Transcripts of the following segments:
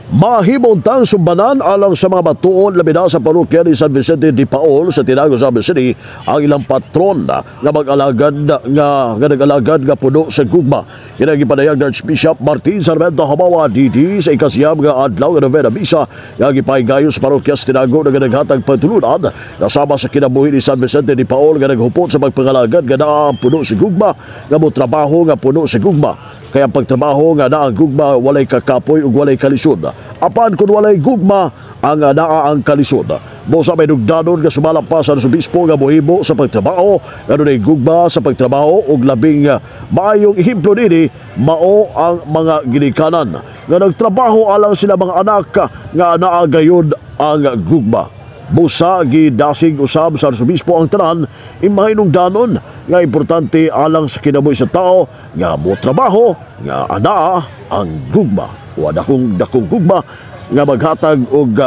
Mahimong tang sumbanan alang sa mga batuon, labi na sa parokya ni San Vicente de Paul sa Tinago, Zambales City, ang ilang patron nga mag-alagad nga nag-alagad nga puno sa gugma. Kini gipadayag ni Archbishop Martin Sarmiento Jumawa DD sa 9 nga adlaw nga novena misa nga gipahigayon sa parokya sa Tinago nga naghatag pagtulunan kasama sa kinabuhi ni San Vicente de Paul nga naghupot sa pagpangalagad nga naa ang puno sa gugma, nga mo trabaho nga puno sa gugma. Kaya ang pagtrabaho nga naa ang gugma, walay kakapoy ug walay kalisod. Apan kung walay gugma, ang naa ang kalisod. Busa may nugdanon nga sumala pa sa Arsobispo nga mohimo sa pagtrabaho nga dunay gugma sa pagtrabaho, ug labing maayong ehemplo nini mao ang mga ginikanan nga nagtrabaho alang sila mga anak nga naa gayud ang gugma. Busa gidasig usab sa Arsobispo ang tanan imahinungdanon nga importante alang sa kinabuhi sa tao nga mo trabaho nga anaa ang gugma o dakong dakong gugma nga maghatag og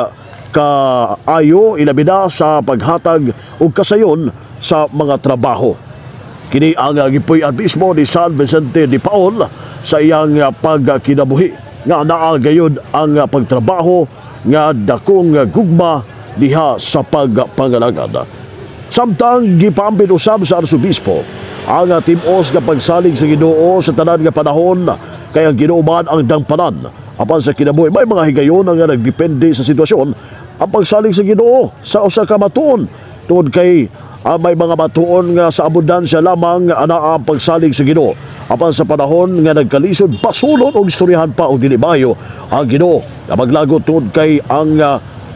kaayo, ilabi na sa paghatag og kasayon sa mga trabaho. Kini ang gipuy-an mismo ni San Vicente de Paul sa iyang pagkinabuhi nga naa gayud ang pagtrabaho nga dakong gugma diha sa pagpangalagad. Samtang gipaambit usab sa Arsobispo ang timos nga pagsalig sa Ginoo sa tanan nga panahon, kay ang Ginoo man ang dangpanan. Apan sa kinabuhi may mga higayon nga nagdepende sa sitwasyon ang pagsalig sa Ginoo sa usa ka matuon, tungod kay may mga matuon nga sa abundansya lamang anaa ang pagsalig sa Ginoo. Apan sa panahon nga nagkalisod, basulon og istoryahan pa og dili maayo ang Ginoo nga maglagot, tungod kay ang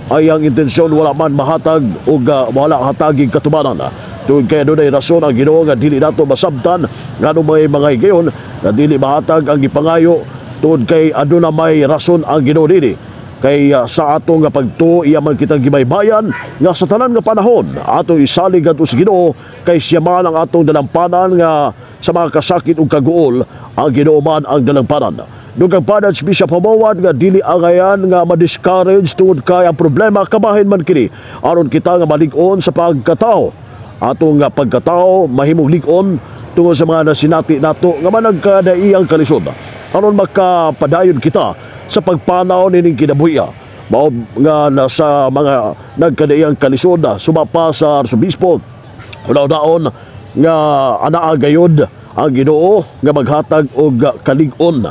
ay ang intensyon wala man mahatag og wala hataging katubanan. Tungod kay adunay rason ang Ginoo nga dili nato masabtan ngano may mga higayon nga dili mahatag ang gipangayo, tungod kay aduna may rason ang Ginoo dinhi. Kay sa atong nga pagtuo, iya man kitang gibaybayan nga sa tanan nga panahon atong isalig adto sa Ginoo, kay siya man ang atong dalampanan nga sa mga kasakit ug kaguol, ang Ginoo man ang dalampanan. Dugang pa Archbishop Jumawan nga dili angayan nga ma-discourage tungod kay ang problema kabahin man kini aron kita nga malig-on sa pagkatao. Atong nga pagkatao mahimong lig-on tungod sa mga nasinati nato nga managkadaiyang kalisod aron makapadayon kita sa pagpanaw nining kinabuhi. Mao nga nasa mga nagkadaiyang kalisod, suma pa sa Arsobispo, hunaw-naon nga anaa gayud ang Ginoo nga maghatag og kalig-on.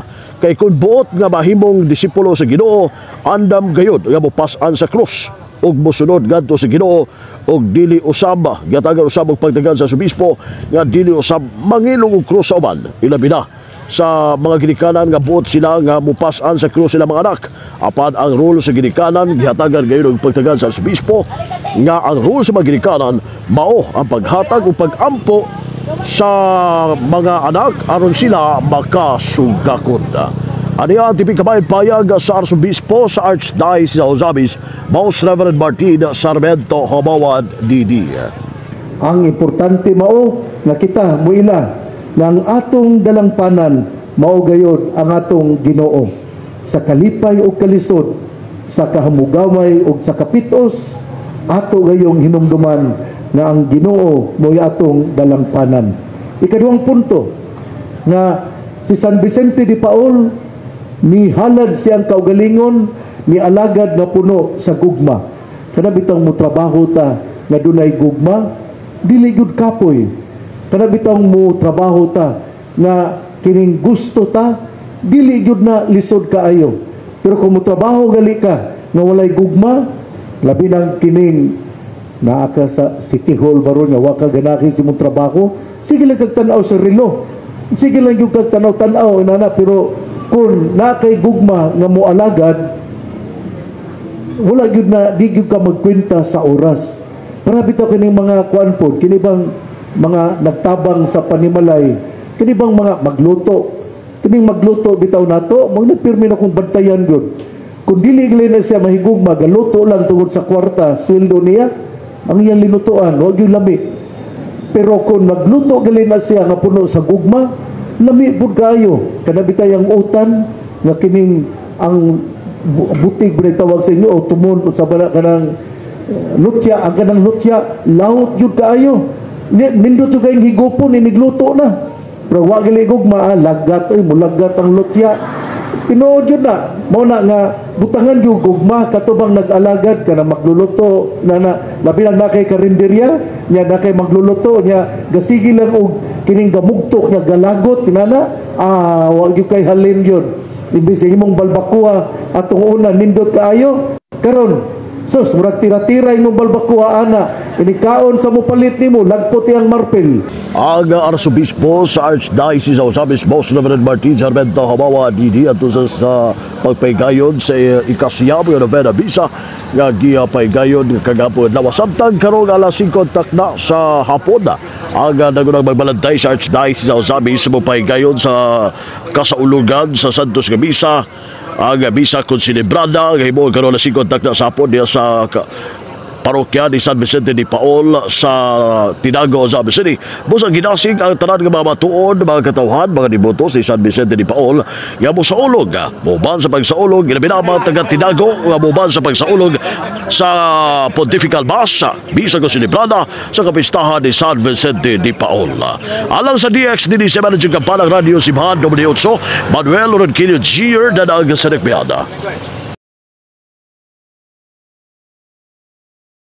Kay kung buot nga mahimong disipulo sa Ginoo, andam gayud nga mopas-an sa krus ug mosunod ngadto sa Ginoo, ug dili usab gihatagan usab og pagdagan sa Arsobispo nga dili usab mangilong og krus sa uban, ilabi na sa mga ginikanan nga buot sila nga mupas-an sa krus sila mga anak. Apan ang role sa ginikanan, gihatagan gayud og pagtagan sa Arsobispo nga ang role sa mga ginikanan mao ang paghatag ug pagampo sa mga anak aron sila makasugakod. Aniya ang tipik kabayan payag sa Arsobispo sa Archdiocese sa Ozamiz, Most Reverend Martin Sarmiento Jumawan DD. Ang importante mao nga kita muila nga ang atong dalangpanan mao gayod ang atong Ginoo sa kalipay o kalisod, sa kahamugamay o sa kapitos, ato gayong hinumduman nga ang Ginoo mo'y atong dalangpanan. Ikaduhang punto, nga si San Vicente de Paul ni halad siyang kaugalingon, ni alagad nga puno sa gugma. Kana bitang mo trabaho ta nga dunay gugma, dili gyud kapoy. Kana bitang mo trabaho ta nga kining gusto ta, dili gyud na lisod kaayo. Pero kung mo trabaho gali ka nga walay gugma, labi nang kining naa ka sa City Hall baron nga wa ka ganahi sa imong trabaho, sige lang kag tan-aw sa relo. Sige lang yung kag tanaw-tanaw inana, pero kung naa kay gugma nga moalagad, wala gyud na, di gyud ka magkwenta sa oras. Para bitaw kining mga kuan pod, kini bang mga nagtabang sa panimalay, kini bang mga magluto, kining magluto bitaw nato, mag pirmi na kung bantayan gyud. Kung dili gali na siya mahigugma, galuto lang tungod sa kwarta, sweldo niya, ang iyang linutuan, wa gyud lami. Pero kung nagluto gali na siya nga puno sa gugma, lami pud kaayo. Kana bitay ang utan nga kining ang butig ba tawag sa inyo o tumon o sa bala kanang lutya, ang kanang lutya, lahot gyud kaayo. Nindot jud kayong higupon, inigluto na. Pero wa gali gugma, lagat oy, mulagat ang lutya. Tinuod yun na. Mao na nga butangan yung gugma katubang nag-alagad ka na magluluto na na labi na kay karinderya nya, na kay magluluto nya, gasigi lang og kining gamugtok nya, galagot tinana, ah, wa gyud kay halin yun. Imbis imong balbakuha atong una nindot kaayo, karon sus, murag tira-tira imong balbakuha ana, inikaon sa mopalit nimo, lagpot iyang marpil. Ang Arsobispo sa Archdiocese of Ozamiz, Most Reverend Martin Sarmento Hamawa DD, ato sa pagpaygayon sa ikasiyam nga novena misa nga gipaygayon kagahapon. Samtang karong alas 5 takna sa hapon, ang nagunang magbalantay sa Archdiocese of Ozamiz mopaygayon sa kasaulugan sa Santos nga Misa, ang misa konselebrada nga himuon karon alas 5 takna sa hapon diya sa parokya ni San Vicente de Paul sa Tinago, Ozamiz City. Busa ginasig ang tanan nga mga matuod, mga katawhan, mga debotos ni San Vicente de Paul nga mosaulog, moban sa pagsaulog, ilabi na mga taga Tinago nga moban sa pagsaulog sa Pontifical Mass, misa konselebrada sa kapistahan ni San Vicente de Paul. Alang sa DXDD sa Managing Kampanang Radio Simbahan 8, Manuel Ronquillo Jr. Danag sa Nekbiada.